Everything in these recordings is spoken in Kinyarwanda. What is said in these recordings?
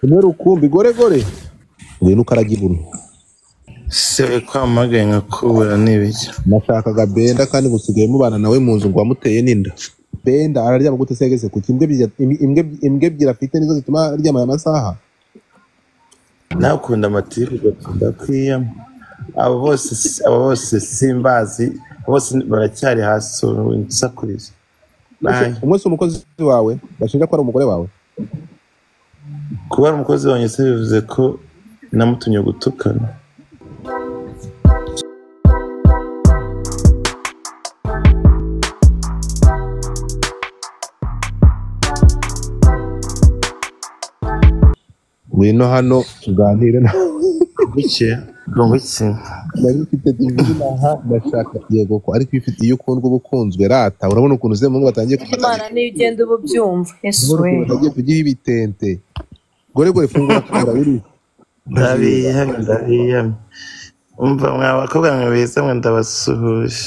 Umwe rukumbi gore gore ngwino ukarage ibuno. Se kwamagaye nkakubura n'ibiki? Nashakaga Benda kandi musigaye mubana nawe mu nzu ngo wamuteye n'inda. Benda araryama gute se yageze kuki? Imbwa ebyiri afite nizo zituma aryama aya masaha. Nawe ukunda amatiku ugakunda kwiyama. Abo bose simbazi, bose baracyari hasi nsakuriza. Umwe si umukozi wawe bashinja ko ari umugore wawe? Kuba ari umukozi wanjye se bivuze ko namutumye gutukana? Ngwino hano tuganire nawe. Bike ngo iki? Nari mfite divine aha ndashaka yego ko ariko iyo ukundwa uba ukunzwe rata. Urabona ukuntu Semuhungu batangiye gufata Imana niyo ugenda uba ubyumva. Yesu urabona we. ukuntu batangiye kugiha ibitente. Gore gore fungura kamera uri. Ndabiyamye. Umva mwa bakobwa mwe beza mwe ndabasuhuje.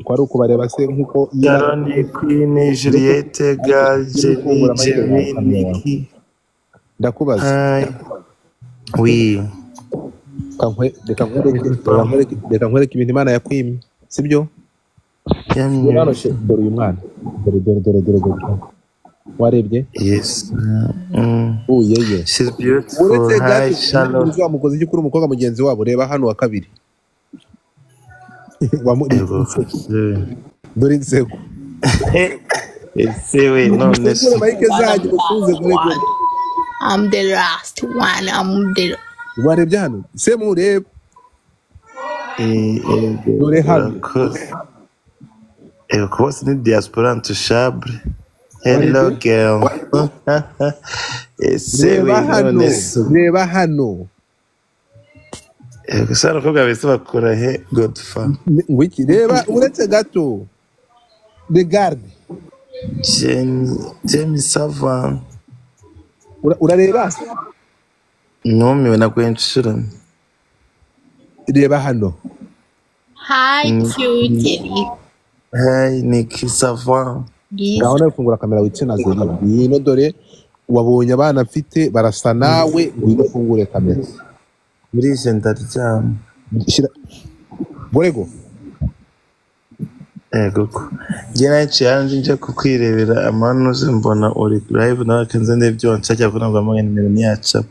Kwari ukubareba se nkuko Sharon, Queen, Juliette, Gal, Jenny, Jimmy, Nikki. Ndakubaza. Hi. Oui. Reka nkwereke ibintu Imana yakwimye, sibyo? Dore uyu mwana. Dore dore dore dore dore. Warebye? Yes. Uyeye. She's beautiful. Uretse Hi, gato Shalom. uzamukoze icyo kuri umukobwa mugenzi wabo, reba hano wa kabiri. Dore inseko. Ese we none se. Mike zanjye musubize gore gore. I'm the last one. I'm the Warebye hano? Se murebe. Dore hano. Ego bose ni diaspora intouchable. Hello girl. Ese we none se. Reba hano. Ego sara abakobwa beza bakora he Godfa? Wiki reba uretse gato. Regarde. Jenny Sava. Urareba? Numiwe naguye inshuro. Reba hano. Hi cute. Hey Nikki Sava. Ngaho nawe fungura kamera witsina zeri. Ngwino dore wabonye abana mfite barasa nawe, ngwino ufungure kamera. Burije ndaryama. Borego. Ego ko. Njye naciye hanze nje kukwirebera amanuze mbona uri live nawe kanze ndebyo wanshaka kuvuga ngo amwe nimero ni yacu.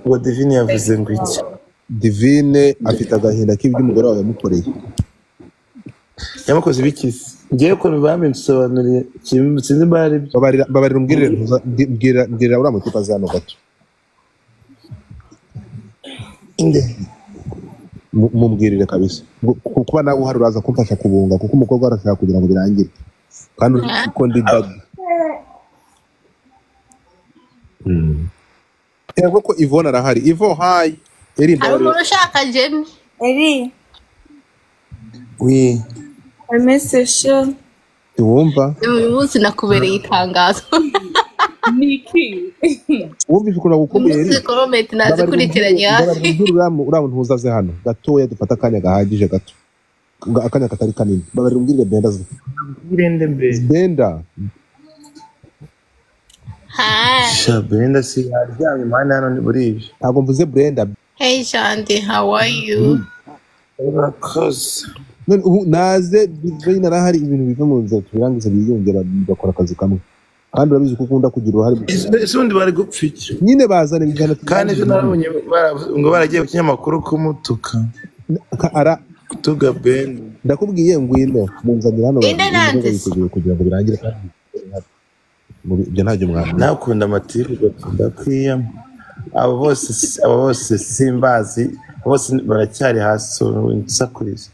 Ngo Divine yavuze ngo iki? Divine afite agahinda k'ibyo umugore wawe yamukoreye. Yamukoze ibikisi. Ngiye ko bambisobanuriye sinzi bari babarira umbwirire mbwirira uriya mutipe azano gato. Inde mumbwirire kabisa. Kuba nawe uhari uraza kumfasha kubunga kuko umukobwa arashaka kugira ngo birangire. Kandi uko ndi dadi. Yego ko Yvonne arahari. Yvonne hi. Eri Hari umuntu ushaka Jenny. Eri. Oui. Amesesho. Wumva? Uyu munsi nakubereye itangazo. Niki. Wumvise ukuntu nagukumbuye Eri? Comment nazikurikiranye hafi. Uriya muntu uzaze hano gatoya dufata akanya gahagije gato. Akanya katari kanini. Babarira umbwirire Benda ze. Benda. Hi. Sha Brenda si yaryamye mwana hano ni burije. Ntabwo mvuze Brenda. Hey Shandy, how are you? Urakoze. None ubu naze Divine arahari ibintu biva mu nzira tubirangize biyongera bagakora akazi kamwe. Kandi urabizi ko ukunda kugira uruhare. Ese undi bari gupfa iki? Nyine bazana ibijana. Kandi ejo narabonye ngo baragiye ku kinyamakuru kumutuka. Kutuga Brenda. Ndakubwiye ngwino munzanira hano biteguye kugira ngo birangire kandi ibyo ntacyo mwana. Nawe ukunda amatiku ugakunda kwiyama. Abo bose simbazi, bose baracyari hasi nsakuriza.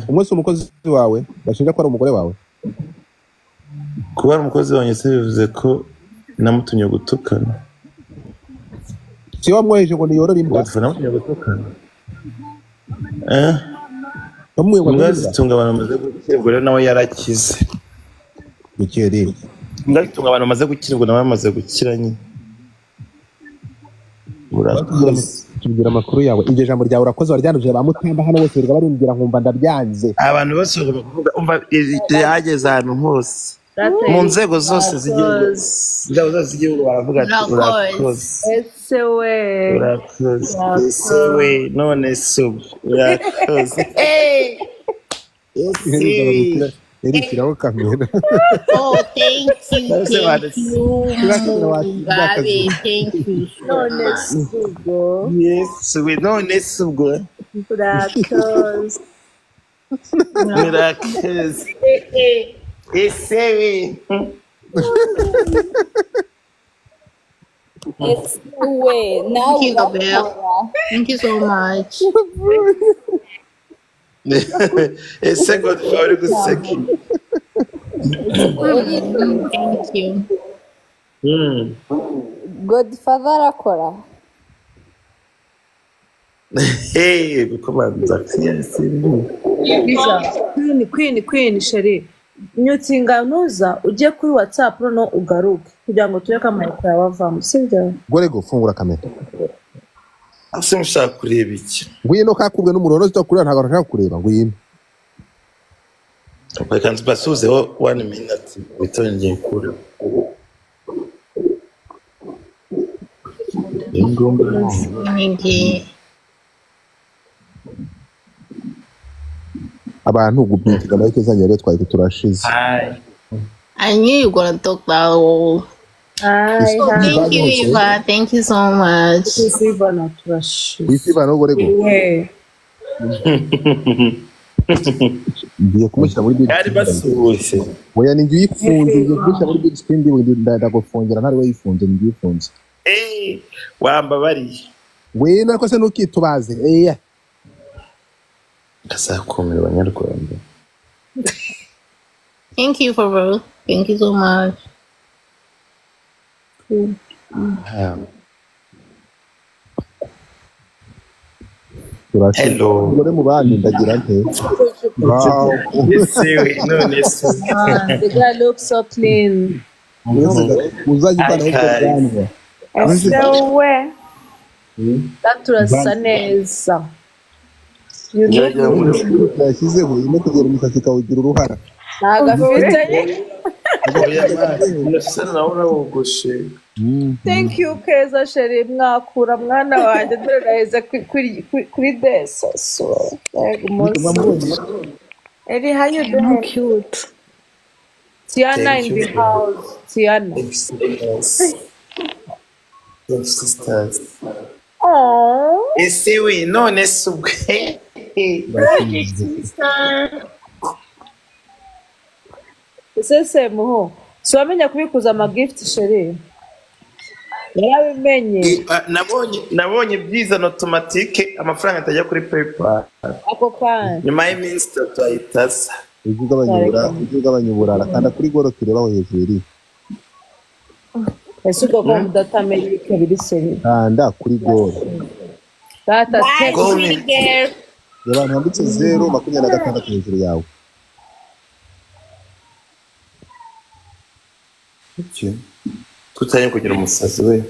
Umwe si umukozi wawe bashinja ko ari umugore wawe? Kuba ari umukozi wanjye se bivuze ko namutumye gutukana? Si wamwoheje ngo niyorore imbwa? Namutumye gutukana. Imbwa zitunga abantu bamaze gukira, ubwo rero nawe yarakize. Gukira? Imbwa zitunga abantu bamaze gukira, ubwo nawe yamaze gukira nyine. Tubwira amakuru yawe. Iryo jambo ryawe urakoze waryanduje ba Mutamba hano bose birirwa barimbwira nkumva ndabyanze. Abantu bose bagomba kuvuga umva ryageze ahantu hose. Mu nzego zose z'igihugu, inzego zose z'igihugu baravuga ati urakoze. Ese we Urakoze. Ese we none se ubu urakoze. Ese Erishyiraho kamera. Oh, thank you, thank you, Mugabe, thank you so none much. se ubwo Yesu we none se ubwo urakoze. Urakoze. Ese we Ese we nawe Thank you, Gabriel. urakora. Thank you so much. Ese ngo uri guseka. Thank you. Godfather arakora. Hey, gukomanza Queen, Queen, Queen, chérie. Nyutsinga nuza ujye kuri WhatsApp noneho ugaruke kugira ngo tureke amayiko yawe avamo, sibyo? Gorego fungura kamera. Ase mushaka kureba iki? Ngwino kakubwe n'umuriro zitakureba ntabwo nshaka kureba ngwino. Reka nzibasubizeho 1 minute bitongeye kure. Thank you. Abantu gupintiga mic zanyu rero twari turashize. I knew you were gonna talk that all. Hi, So hi. thank you, Eva. Thank you so much. Ivana turashize. Wisibana Gorego. Yeah. Ngiye kumushyira muri big Yari basuhuje. Oya ni ngiye uyifunze, ngiye kumushyira muri big screen ndagufungira ntari we yifunze ni ngiye uyifunze. Eh, wambabariye. Ngwino ariko se ntukitubaze. Eya. Kazakumira abanyarwanda. Thank you for both. Thank you so much. Turashize. Hello. Umugore mu bandi ndagira nte. Wow. Ese we none se. The guy looks so clean. Uzajya uvanaho ubwo bwanwa. Ese we Turasa neza. You look Yashyizeho irimo kugera umusatsi ikawugira uruhara. ntabwo afite. Ese nawe urawogoshe. Thank you Keza chérie, mwakura mwana wanjye dore naheze kuri desa so yego umunsi. Eri, how you doing? Cute. Tiana Thank in you. the house. Tiana. Thank you, sisters. Oh. Ese we none se ubwo. Ese Semuho, si wamenya kubikuza ama gift chérie? Yarabimenye. Nabonye byizana automatique amafaranga atajya kuri PayPal. Ako kanya. Nyuma y'iminsi 3 ahita aza. Ujye ugabanya uburara kanda kuri goro tureba aho hejuru iri. Ese ubwo ko mudatamenya biri seri. Kanda kuri goro. Data Bye, Go sweetie girl. Abantu handitse 0.26 hejuru yawe. Tutari kugira umusazi we.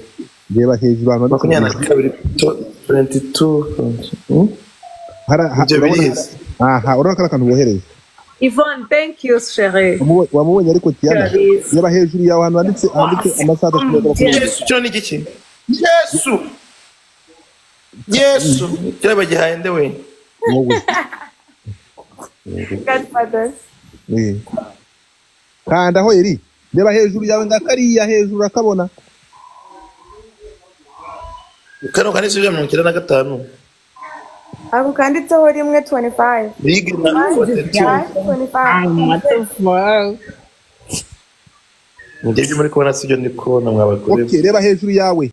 Reba hejuru ahantu handitse 22 22. Ibyo birizi. Aha, urabona ko ari akantu bohereza. Yvonne, thank you chérie. Wamubonye ariko Tiana. Reba hejuru yawe ahantu handitse amasaha atatu. Yesu cyo ni igiki? Yesu. Yesu. Cyaba gihaye nde we? Wowe. Godfather. Kanda aho eri. Reba hejuru yawe ngakariya hejuru urakabona. Kano kanditse 95. Ako kanditseho rimwe 25. Big na 42. 25. What the fuck? Ngeze muri kubona sibyo ndi kubona mwabagore. Okay, reba hejuru yawe.